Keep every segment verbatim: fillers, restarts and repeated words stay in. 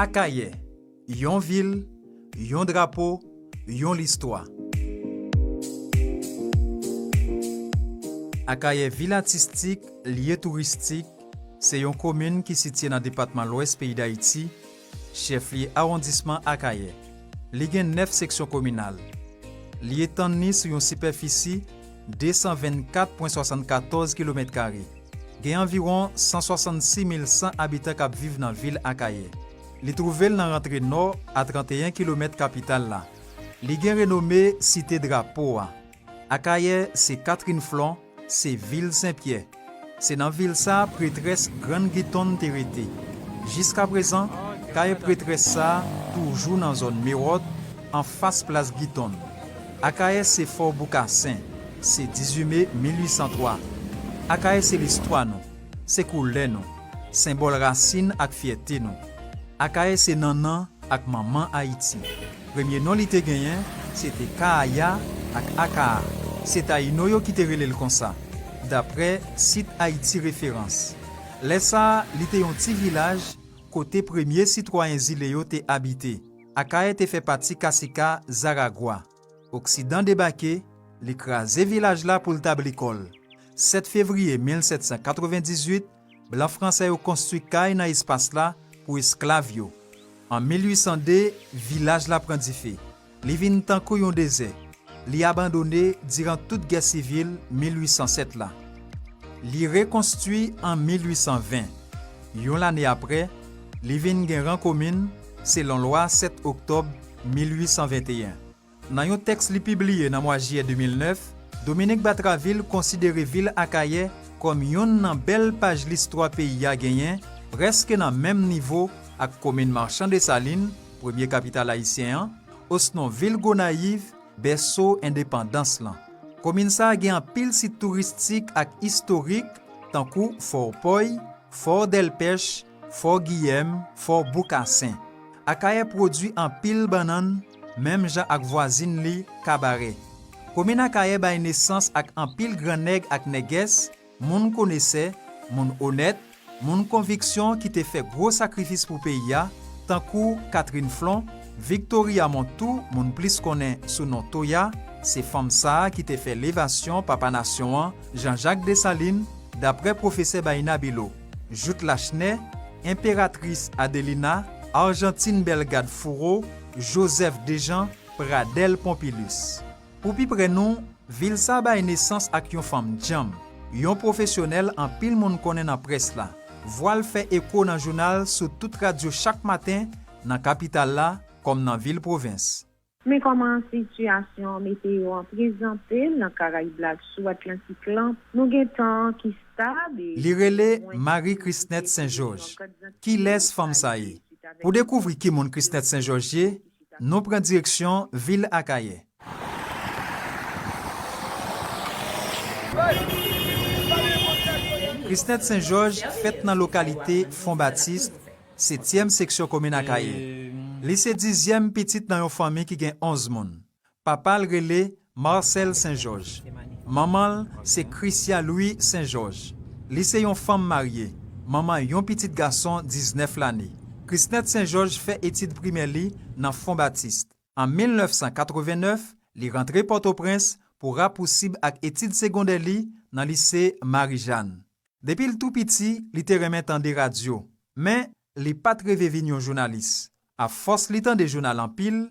Akayè, yon vil, yon drapo, yon listwa. Akayè, vil atistik, lye touristik, se yon komin ki sitiye nan depatman Lwès peyi Dayiti, chèflye awondisman Akayè. Li gen nèf seksyon kominal. Li etann li sou yon sipèfisi de san vennkat pwen swasannkatòz kilomèt kare. Gen anviwon san swasannsis mil san abitan k ap viv nan vil Akayè. Li twouve l nan rantre nò a tranteyen kilomèt kapital la. Li gen renome Site Drapo a. Akayè se Katrin Flon, se vil Sen Pyè. Se nan vil sa a pretrès Grann Gitonn te rete. Jiskaprezan, kay pretrès sa a toujou nan zòn Mewòt, anfas plas Gitonn. Akayè se Fò Boukasen, se dizuit me mil uitsan twa. Akayè se listwa nou, se koulè nou, senbòl rasin ak fyète nou. Akayè se nannan ak manman Ayiti. Premye non li te genyen, se te Kaaya ak Akaa. Se Tayino yo ki te rele l konsa, daprè sit Ayiti Referans. Lè sa a, li te yon ti vilaj kote premye sitwayen zile yo te abite. Akayè te fè pati Kasika Zaragwa. Oksidan debake, li kraze vilaj la pou l tabli kò l. Sèt fevriye mil sèt san katrevendizuit, blan fransè yo konstwi kay nan espas la pou esklav yo. An mil uitsan de, vilaj la pran dife. Li vin tankou yon dezè. Li abandone diran tout gè sivil mil uitsan sèt la. Li rekonstwi an mil uitsan ven. Yon lane apre, li vin gen ran komin, selon lwa sèt oktòb mil uitsan venteyen. Nan yon tèks li pibliye nan mwa jiyè de mil nèf, Dominique Batraville konsidere vil Akayè kòm yonn nan bèl paj listwa peyi a genyen, prèske nan menm nivo ak komin Machan Desalin, premye kapital ayisyen an, osnon vil Gonayiv, bèso endepandans lan. Komin sa a gen anpil sit touristik ak istorik, tankou Fò Pòy, Fò Dèlpèch, Fò Giyèm, Fò Boukasen. Akayè pwodui anpil bannann, menm jan ak vwazin li, Kabarè. Komin Akayè bay nesans ak anpil gran nèg ak nègès, moun konesè, moun onèt, moun konviksyon ki te fè gwo sakrifis pou peyi a, tankou Katrin Flon, Victoria Montou, moun plis konnen sou non Toya, se fanm sa a ki te fè levasyon papa nasyon an, Jean Jacques Dessalines, daprè pwofesè Baïna Bilo, Jouthe Lachenay, Enperatris Adelina, Argentine Bellegarde Fourreau, Joseph Dejean, Pradel Pompilus. Pou pi pre nou, vil sa bay nesans ak yon fanm djanm, yon pwofesyonèl anpil moun konnen nan près la. Vwa l fè eko nan jounal, sou tout radyo chak maten, nan kapital la, kòm nan vil pwovens. Men kòman sitiyasyon meteyo an prezante nan Karayib la sou Atlantik lan, nou gen tan ki stab e... Li rele Marie Christnette Saint Georges. Kilès fanm sa ye? Pou dekouvri ki moun Christnette Saint Georges ye, nou pran direksyon vil Akayè. Christnette Saint Georges fèt nan lokalite Fon Batis, setyèm seksyon komin Akayè. Li se dizyèm pitit nan yon fanmi ki gen onz moun. Papa l rele Marcel Saint Georges. Manman l se Christia Louis Saint Georges. Li se yon fanm marye, manman yon pitit gason diznèf lane. Christnette Saint Georges fè etid primè li nan Fon Batis. An mil nèf san katreven nèf, li rantre Pòtoprens pou rapousib ak etid segondè li nan lise Marijàn. Depi l tou piti, li te renmen tande radyo, men li pa t reve vin yon jounalis. Afòs li tande jounal anpil,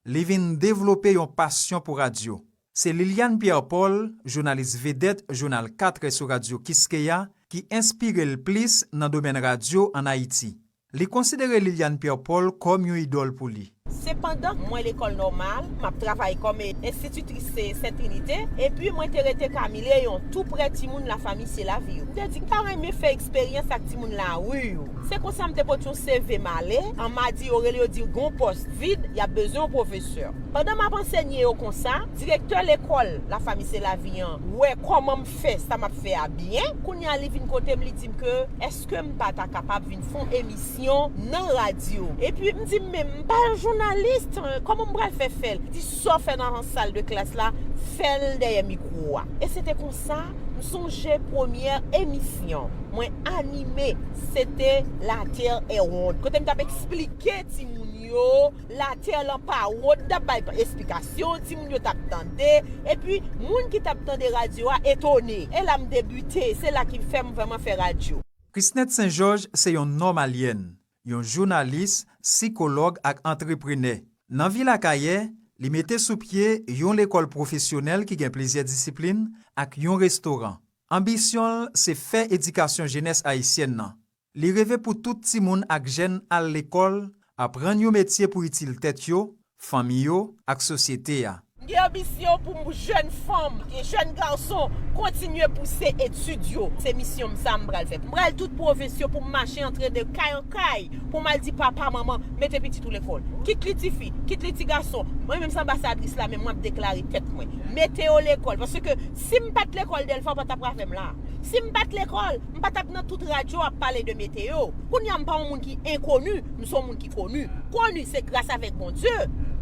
li vin devlope yon pasyon pou radyo. Se Liliane Pierre Paul, jounalis vedèt jounal katrè sou radyo Kiskeya, ki enspire l plis nan domèn radyo ann Ayiti. Li konsidere Liliane Pierre Paul kòm yon idòl pou li. Sepandan, mwen lekòl nòmal, m ap travay kòm enstititris Sent Trinite, epi mwen te rete Kami Leyon, tou prè timoun lafanmi Selavi yo. M te di, m ta renmen fè eksperyans ak timoun lari yo. Se konsa m te pote yon C V m ale, an m a di yo rele yo di gen yon pòs vid, y ap bezwen yon pwofesè. Pandan m ap ansenye yo konsa, direktè lekòl lafanmi Selavi an wè kòman m fè sa m ap fè a byen. Kounye a li vin kote m, li di m ke èske m pa ta kapab vin fè yon emisyon nan radyo. Epi m di, men m pa jounalis, kòman m pral fè fè l? Li di, sa w fè nan sal de klas la, fè l dèyè mikwo a. E se te konsa, M sonje premyè emisyon mwen anime, se te La Terre est ronde. Kote m t ap eksplike timoun yo, la tè lan pa wonn, t ap bay esplikasyon, timoun yo t ap tande, epi moun ki t ap tande radyo a etone. E la m debite, se la ki fè m vrèman fè radyo. Chrisnette Saint Georges se yon nòmalyèn, yon jounalis, sikològ ak antreprenè. Nan vil Akayè, li mete sou pye yon lekòl pwofesyonèl ki gen plizyè disiplin ak yon restoran. Anbisyon l se fè edikasyon jenès ayisyèn nan. Li reve pou tout timoun ak jèn al lekòl, aprann yon metye pou itil tèt yo, fanmi yo ak sosyete a. M gen anbisyon pou m jèn fanm e jèn gason kontinye pouse etid yo. Se misyon m sa m pral fè. M pral tout pwovens yo pou m mache antre de kay an kay, pou m al di papa, manman, mete pitit ou lekòl. Kit li tifi, kit li ti gason. Mwen menm se anbasadris la, men mwen ap deklare tèt mwen. Mete yo lekòl. Paske si m pa t lekòl, Dèlfa pa t ap avè m la. Si m pa t lekòl, m pa t ap nan tout radyo ap pale de mete yo. Kounye a m pa yon moun ki enkoni, m se yon moun ki koni. Koni se gras avèk Bondye.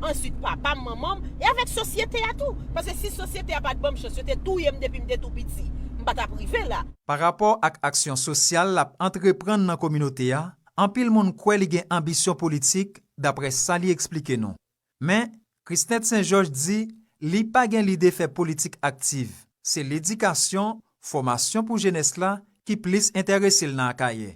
Answit, papa m, manman m, e avèk sosyete a tou. Paske si sosyete a pa t ban m chans, yo te touye m depi m te tou piti, m pa t ap rive la. Pa rapò ak aksyon sosyal l ap antreprann nan kominote a, anpil moun kwè li gen anbisyon politik, daprè sa li eksplike nou. Men, Chrisnette Saint Georges di li pa gen lide fè politik aktiv. Se ledikasyon, fòmasyon pou jenès la ki plis enterese l nan Akayè.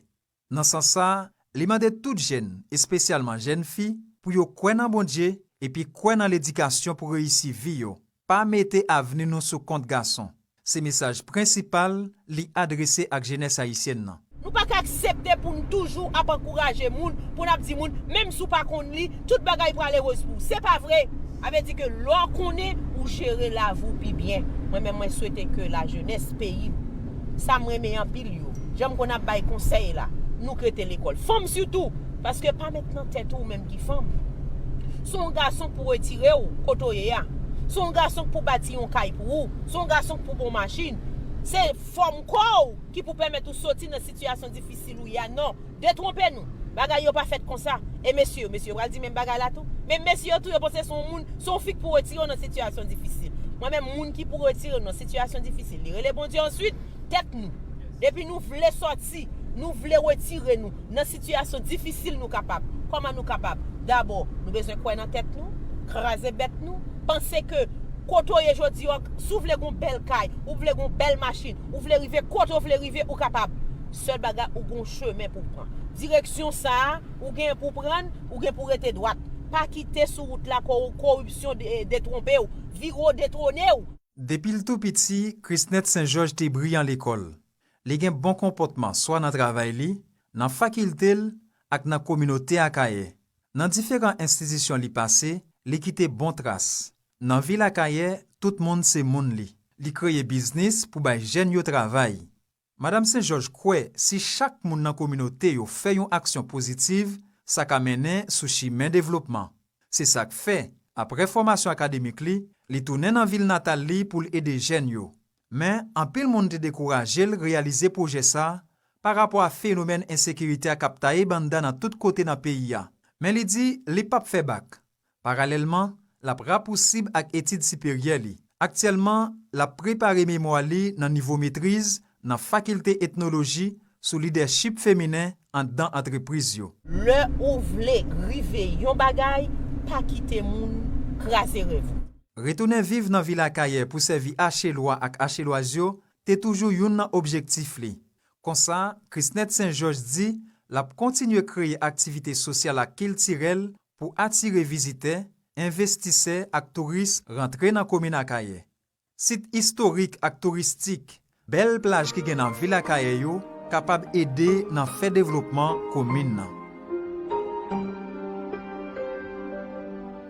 Nan sans sa a, li mande tout jèn, espesyalman jèn fi, pou yo kwè nan Bondye epi kwè nan ledikasyon pou reyisi vi yo. Pa mete avni nou sou kont gason. Se mesaj prensipal li adrese ak jenès ayisyèn nan. Nou pa ka aksepte pou n toujou ap ankouraje moun, pou n ap di moun, menm si w pa konn li, tout bagay prale woz pou ou. Se pa vre! Sa vle di ke lè w konnen, ou jere lavi w pi byen. Mwen menm, mwen swete ke lajenès peyi m, sa m renmen anpil yo, jan m konn ap bay konsèy la, nou k rete lekòl. Fanm sitou, paske pa met nan tèt ou, ou menm ki fanm, se yon gason k pou retire w kote w ye a. Se yon gason k pou bati yon kay pou ou. Se yon gason k pou ba w machin. Se fòm kò w ki pou pèmèt ou soti nan sitiyasyon difisil ou ye a. Non, detwonpe nou. Bagay yo pa fèt konsa. E mesye yo, mesye yo pral di menm bagay la tou. Men mesye yo tou, yo panse se yon moun, se yon fi k pou retire w nan sitiyasyon difisil. Mwen menm, moun ki pou retire w nan sitiyasyon difisil, li rele Bondye answit, tèt nou. Depi nou vle sòti, nou vle retire nou nan sitiyasyon difisil, nou kapab. Kòman nou kapab? Dabò, nou bezwen kwè nan tèt nou, kraze bèt nou, panse ke kote w ye jodi a, si w vle gen yon bèl kay, ou vle gen yon bèl machin, ou vle rive kote w vle rive, ou kapab. Sèl bagay, ou gen yon chemen pou w pran. Direksyon sa a, ou gen pou w pran, ou gen pou w rete dwat. Pa kite sou wout la kò-, koripsyon de-, detwonpe w, vire w, detwone w. Depi l tou piti, Chrisnette Saint Georges te briyan lekòl. Li gen bon konpòtman swa nan travay li, nan fakilte l ak nan kominote Akayè. Nan diferan enstitisyon li pase, li kite bon tras. Nan vil Akayè, tout moun se moun li. Li kreye biznis pou bay jèn yo travay. Madam Saint Georges kwè si chak moun nan kominote yo fè yon aksyon pozitiv, sa ka mennen sou chimen devlopman. Se sa k fè, apre fòmasyon akademik li, li tounen nan vil natal li pou l ede jèn yo. Men, anpil moun te dekouraje l reyalize pwojè sa a pa rapò a fenomèn ensekirite a k ap taye banda nan tout kote nan peyi a. Men li di li p ap fè bak. Paralèlman, l ap rapousib ak etid siperyè li. Aktyèlman, l ap prepare memwa li nan nivo metriz nan Fakilte Etnoloji sou lidèchip feminen anndan antrepriz yo. Lè ou vle rive yon bagay, pa kite moun kraze rèv ou. Retounen viv nan vil Akayè pou sèvi Achelwa ak Achelwaz yo te toujou youn nan objektif li. Konsa, Chrisnette Saint Georges di l ap kontinye kreye aktivite sosyal ak kiltirèl pou atire vizitè, envestisè ak touris rantre nan komin Akayè. Sit istorik ak touristik, bèl plaj ki gen nan vil Akayè yo kapab ede nan fè devlopman komin nan.